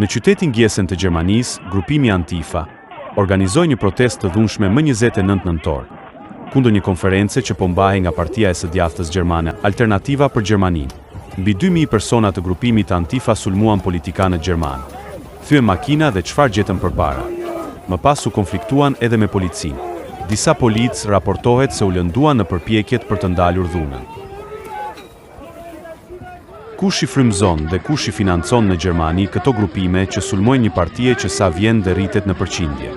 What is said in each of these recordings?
Në qytetin Giessen të Gjermanisë, grupimi Antifa organizoi një protestë të dhunshme më 29 nëntor, kundër një konference që po mbahej nga partia e së djathtës gjermane Alternativa për Gjermaninë. Mbi 2000 persona të grupimit të Antifa sulmuan politikanët gjermanë, thyen makina dhe çfarë gjetën përpara. Më pas u konfliktuan edhe me policinë. Disa policë raportohet se u lënduan në përpjekjet për të ndalur dhunën. Kush i frymëzon dhe kush i financon në Gjermani këto grupime që sulmojnë një partie që sa vjen dhe rritet në përqindje?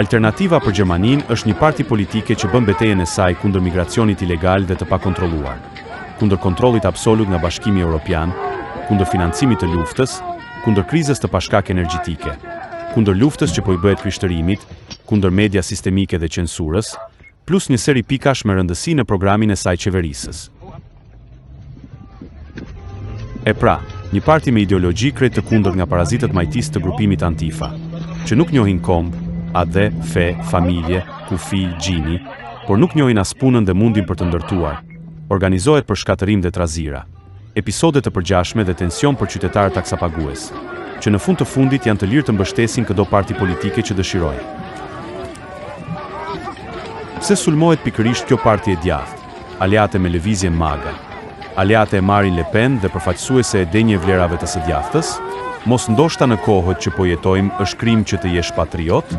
Alternativa për Gjermaninë është një parti politike që bën betejën e saj kundër migracionit ilegal dhe të pakontrolluar, kundër kontrollit absolut nga Bashkimi Europian, kundër financimit të luftës, kundër krizës të pashkak energjitike, kundër luftës që po i bëhet krishtërimit, kundër media sistemike dhe censurës, plus një seri pikash me rëndësi në programin e saj qeverisës. E pra, një parti me ideologji krejt të kundërt nga parazitët majtistë të grupimit Antifa, që nuk njohin komb, atdhe, fe, familje, kufi, gjini, por nuk njohin as punën dhe mundin për të ndërtuar, organizohet për shkatërrim dhe trazira. Episode të përgjashme dhe tension për qytetarët taksapagues, që në fund të fundit janë të lirë të mbështesin këdo parti politike që dëshirojnë. Pse sulmohet pikërisht kjo parti e djathtë, aleate me lëvizjen MAGA, aleate e Marine Le Pen dhe përfaqësuese e denjë e vlerave të së djathtës? Mos ndoshta në kohët që po jetojmë është krim që të jesh patriot?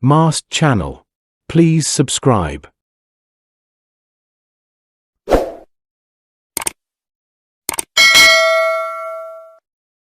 Mast Channel. Please subscribe.